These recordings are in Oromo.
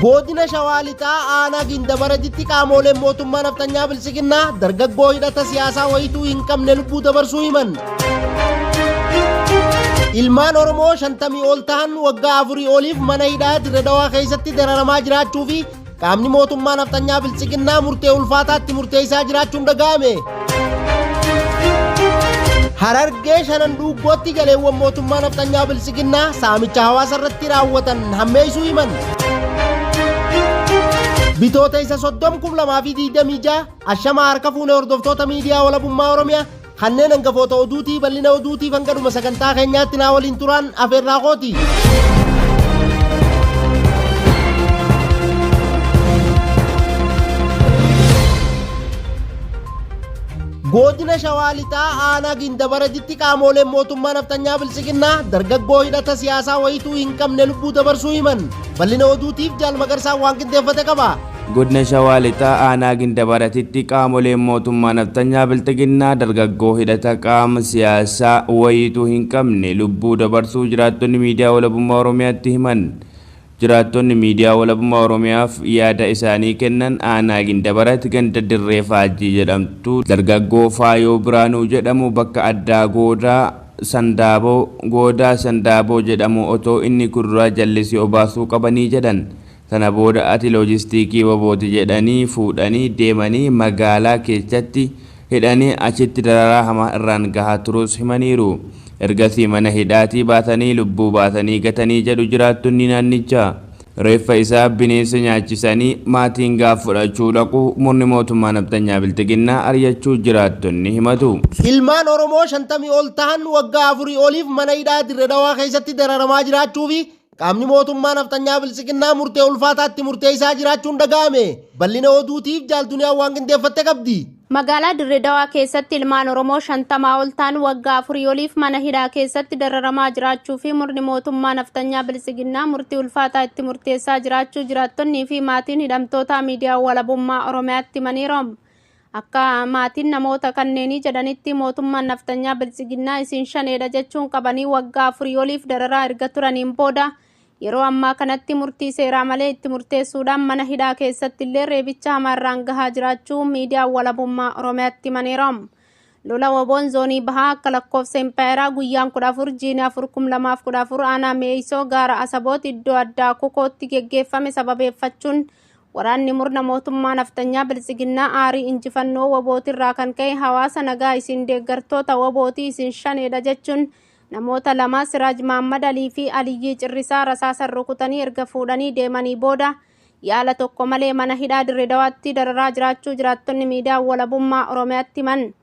Godina Shawaa Lixaa aanaa Gindabaratitti qaamoleen mootummaa nafxanyaa Biltsiginnaa dargaggoo hidhata siyaasaa wayituu hin qabne lubbuu dabarsuu himan. Ilmaan Oromoo 50 ol tahan waggaa 4 oliif mana hidhaa Dirre Dhawaa keessatti dararamaa jiraachuu fi qaamni mootummaa nafxanyaa Biltsiginnaa murtee ulfaataatti murteessaa jiraachuun dhaga'ame. Harargee shanan dhuuggootti galeewwan mootummaa nafxanyaa Biltsiginnaa saamicha hawaasa irratti raawwatan hammeessuu himan. Bitoota isa 30 2026 ashama harka fuune hordoftoota miidiyaa walabummaa Oromiyaa kanneen hangafoota oduutii bal'ina oduutiif hanga dhuma sagantaa keenyaatti naa waliin turaan afeerraa kooti. Godina Shawaa Lixaa aanaa Gindabaratitti qaamoleen mootummaa nafxanyaa Biltsiginnaa dargaggoo hidhata siyaasaa wayituu hin qabne lubbuu dabarsuu himan. Bal'ina oduutiif Jaal Magarsaan waan qindeeffate qaba. Godina Shawaa Lixaa aanaa Gindabaratitti qaamoleen mootummaa nafxanyaa Bilxiginnaa dargaggoo hidhata qaama siyaasaa wayituu hin qabne lubbuu dabarsuu jiraattonni miidiyaa walabummaa Oromiyaatti himan. Jiraattonni miidiyaa walabummaa Oromiyaaf yaada isaanii kennan aanaa Gindabarat ganda Dirree Faajjii jedhamtu dargaggoo Faayoo Biraanuu jedhamu bakka addaa Goodaa Sandaaboo jedhamu otoo inni kuduraa jallisii obaasuu qabanii jedhan. Sana booda ati loojistiikii wabooti jedhanii fuudhanii deemanii magaalaa keessatti hidhanii achitti dararaa hamaa irraan gahaa turus himaniiru. Ergasii mana hidhaatii baatanii lubbuu baatanii gatanii jedhu jiraattonni naannichaa. Reeffa isaa bineensa nyaachisanii maatiin gaaf fudhachuu dhaqu murni mootummaa nafxanyaa Bilxiginnaa ari'achuu jiraattonni himatu. Ilmaan Oromoo 50 ol tahan waggaa 4 oliif mana hidhaa Dirre Dhawaa keessatti dararamaa jiraachuu fi qaamni mootummaa nafxanyaa Biltsiginnaa murtee ulfaataatti murteessaa jiraachuun dhaga'ame. Bal'ina oduutiif Jaal Duniyaan waan qindeeffatte qabdi. Magaalaa Dirre Dawaa keessatti ilmaan Oromoo 50 ol ta'an waggaa 4 oliif mana hidhaa keessatti dararamaa jiraachuu fi murni mootummaa nafxanyaa Biltsiginnaa murtii ulfaataa itti murteessaa jiraachuu jiraattonnii fi maatiin hidhamtoota miidiyaa walabummaa Oromiyaatti himaniiru. Akka maatiin namoota kanneenii jedhanitti mootummaan nafxanyaa Biltsiginnaa isin shaneedha jechuun qabanii waggaa 4 oliif dararaa erga turaniin booda yeroo ammaa kanatti murtii seeraa malee itti murteessuudhaan mana hidhaa keessatti illee reebicha hamaarraan gahaa jiraachuu miidiyaa walabummaa Oromiyaatti himaniiru. Lola Waboon zoonii bahaa akka lakkoofsa impaayeraa guyyaan 14 jiini 4 2014 aanaa Meeysoo gaara Asaboot iddoo addaa Kukootti geggeeffame sababeeffachuun waraanni murna mootummaa nafxanyaa Biltsiginnaa aarii injifannoo wabootirraa kan ka'e hawaasa nagaa isin deeggartoota wabootii isin shaneedha jechuun namoota lama Siraaj Maammad Alii fi Aliyyii Cirrisaa rasaasan rukutanii erga fuudhanii deemanii booda yaala tokko malee mana hidhaa Dirre Dawaatti dararaa jiraachuu jiraattonni miidiyaa walabummaa Oromiyaatti himan.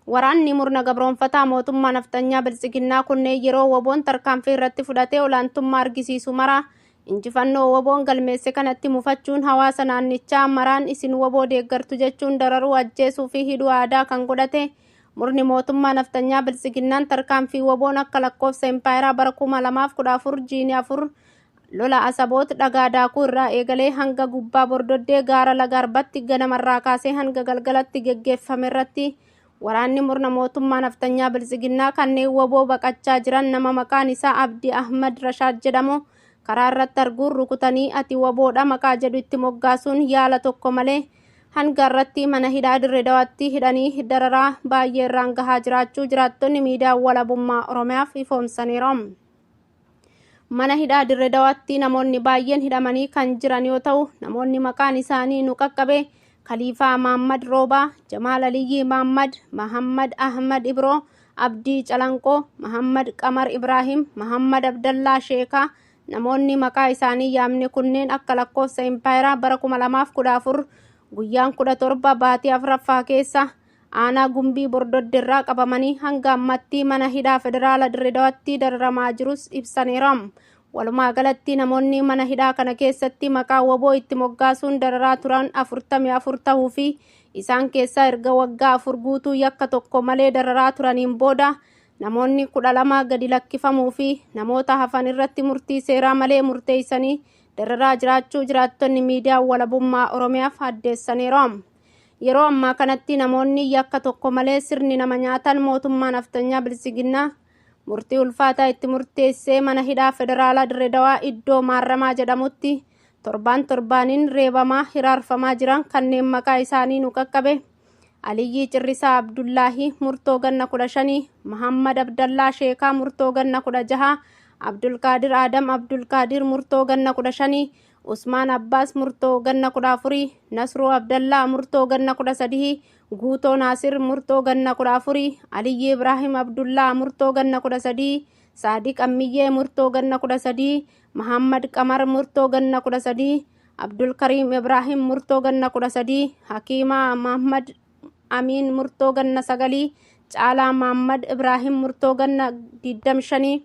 Waraanni murna gabroonfataa mootummaa nafxanyaa Biltsiginnaa kunneen yeroo waboon tarkaanfii irratti fudhatee olaantummaa argisiisu mara injifannoo waboon galmeesse kanatti mufachuun hawaasa naannichaa maraan isin waboo deeggartu jechuun dararuu ajjeesuu fi hidhuu aadaa kan godhate murni mootummaa nafxanyaa Biltsiginnaan tarkaanfii waboon akka lakkoofsa impaayeraa bara 2014 jiini 4 lola Asaboot dhagaa daakuu irraa eegalee hanga gubbaa bordoddee gaara laga Arbatti ganamarraa kaasee hanga galgalatti geggeeffame irratti waraanni murna mootummaa nafxanyaa Biltsiginnaa kanneen waboo baqachaa jiran nama maqaan isaa Abdii Ahmad Rashaad jedhamu karaa irratti arguun rukutanii ati waboodha maqaa jedhu itti moggaasuun yaala tokko malee hanga irratti mana hidhaa Dirre Dawaatti hidhanii dararaa baay'ee irraan gahaa jiraachuu jiraattonni miidiyaa walabummaa Oromiyaaf ifoomsaniiru. Mana hidhaa Dirre Dawaatti namoonni baay'een hidhamanii kan jiran yoo ta'u namoonni maqaan isaanii nu qaqqabe Khaliifaa Maammad Roobaa, Jamaal Aliyyii Maammad, Mahammad Ahmad Ibroo, Abdii Calanqoo, Mahammad Qamar Ibrahim, Mahammad Abdallaa Sheekaa namoonni maqaa isaanii yaamne kunneen akka lakkoofsa impaayeraa bara 2014 guyyaan 17 baatii 4ffaa keessa aanaa Gumbii Bordoddeerraa qabamanii hanga ammatti mana hidhaa federaala Dirre Dawaatti dararamaa jirus ibsaniiru. Walumaa galatti namoonni mana hidhaa kana keessatti maqaa waboo itti moggaasuun dararaa turan 44 ta'uu fi isaan keessaa erga waggaa 4 guutuu yakka tokko malee dararaa turaniin booda namoonni 12 gadi lakkifamuu fi namoota hafan irratti murtii seeraa malee murteessanii dararaa jiraachuu jiraattonni miidiyaa walabummaa Oromiyaaf addeessaniiru. Yeroo ammaa kanatti namoonni yakka tokko malee sirni nama nyaatan mootummaa nafxanyaa Biltsiginnaa murtii ulfaataa itti murteessee mana hidhaa federaalaa Dirre Dawaa iddoo Maarramaa jedhamutti torbaan torbaaniin reebamaa hiraarfamaa jiran kanneen maqaa isaanii nu qaqqabe Aliyyii Cirrisaa Abdullaahii murtoo ganna 15, Mahammad Abdallaa Sheekaa murtoo ganna 16, Abdulqaadir Adam Abdulqaadir murtoo ganna 15, Usmaan Abbaas murtoo ganna 14, Nasruu Abdallaa murtoo ganna 13, Guutoo Naasir murtoo ganna 14, Aliyyii Ibraahim Abdullaa murtoo ganna 13, Saadiq Ammiyyee murtoo ganna 13, Mahammad Qamar murtoo ganna 13, Abdulkariim Ibraahim murtoo ganna 13, Hakiimaa Mahammad Amiin murtoo ganna 9, Caalaa Mahammad Ibraahim murtoo ganna 25,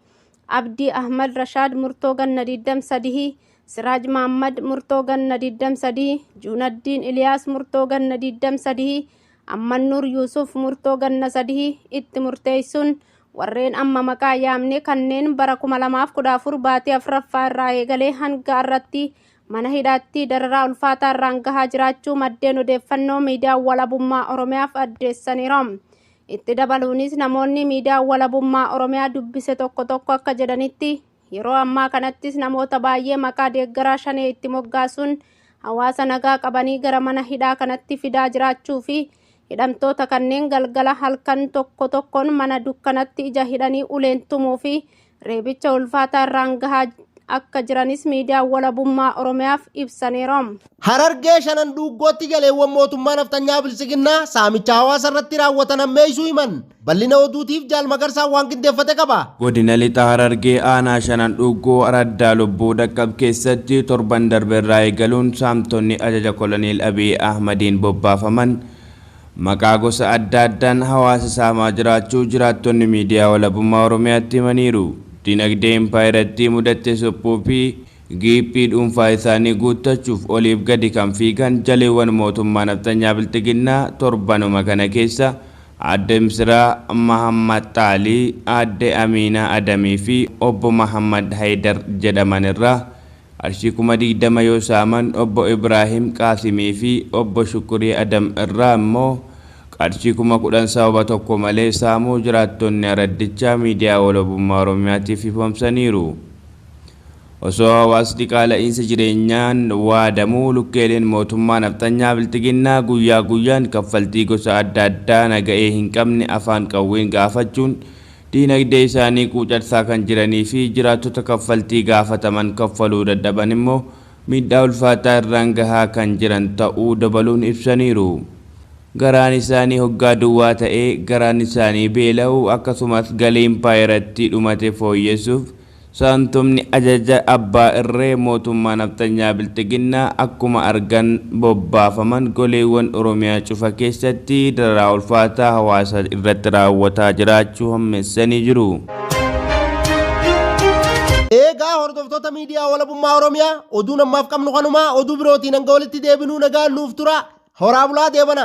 Abdii Ahmad Rashaad murtoo ganna 23, Siraaj Mahammad murtoo ganna 23, Juunaddiin Iliyaas murtoo ganna 23, Ammannuur Yuusuf murtoo ganna 3 itti murteessuun warreen amma maqaa yaamne kanneen bara 2014 baatii afuraffaa irraa eegalee hanga irratti mana hidhaatti dararaa ulfaataa irraan gahaa jiraachuu maddeen odeeffannoo miidiyaa walabummaa Oromiyaaf addeessaniiru. Itti dabaluunis namoonni miidiyaa walabummaa Oromiyaa dubbise tokko tokko akka jedhanitti yeroo ammaa kanattis namoota baay'ee maqaa deeggaraa shanee itti moggaasuun hawaasa nagaa qabanii gara mana hidhaa kanatti fidaa jiraachuu fi hidhamtoota kanneen galgala halkan tokko tokkoon mana dukkanatti ija hidhanii uleen tumuu fi reebicha ulfaataa irraan gahaa akka jiranis miidiyaa walabummaa Oromiyaaf ibsaniiru. Harargee shanan dhuuggootti jaleewwan mootummaa naftanyaa bilisiginnaa saamicha hawaasa irratti raawwatan ammeessuu himan. Bal'ina oduutiif Jaal Magarsaan waan qindeeffate qaba. Godina Lixa Harargee aanaa shanan dhuuggoo araddaa lubbuu dhaqqab keessatti torban darbe irraa eegaluun saamtonni ajaja koloneel Abiy Ahmadiin bobbaafaman maqaa gosa adda addaan hawaasa saamaa jiraachuu jiraattonni miidiyaa walabummaa Oromiyaatti himaniiru. Dinagdee impaayiratti mudatte suphuu fi giiphii dhuunfaa isaanii guuttachuuf oliif gadi kan fiigan jaleewwan mootummaa naftanyaa bilxiginnaa torbanuma kana keessa Aadde Misraa Mahammad Xaalii, Aadde Amiinaa Adamii fi Obbo Mahammad Haydar jedhaman irraa qarshii 20,000 yoo saaman Obbo Ibraahim Qaasimii fi Obbo Shukurii Adam irraa immoo qarshii 10,000 sababa tokko malee saamuu jiraattonni araddichaa miidiyaa walabummaa Oromiyaatiif ifoomsaniiru. Osoo hawaasni qaala'iinsa jireenyaan waadamuu lukkeeleen mootummaa nafxanyaa bilxiginnaa guyyaa guyyaan kaffaltii gosa adda addaa naga'ee hin qabne afaan qawween gaafachuun diinagdee isaanii quucarsaa kan jiranii fi jiraattota kaffaltii gaafataman kaffaluu dadhaban immoo miidhaa ulfaataa irraan gahaa kan jiran ta'uu dabaluun ibsaniiru. Garaan isaanii hoggaa duwwaa ta'ee garaan isaanii beela'u akkasumas galii impaayiratti dhumate fooyyessuuf saamtonni ajaja abbaa irree mootummaa nafxanyaa bilxiginnaa akkuma argan bobbaafaman goleewwan Oromiyaa cufa keessatti dararaa ulfaataa hawaasa irratti raawwataa jiraachuu hammeessanii jiru. Eegaa hordoftoota miidiyaa walabummaa Oromiyaa, oduun ammaaf qabnu kanumaa. Oduu birootiin hanga walitti deebinuu nagaan nuuf tura. Horaa bulaa deebana.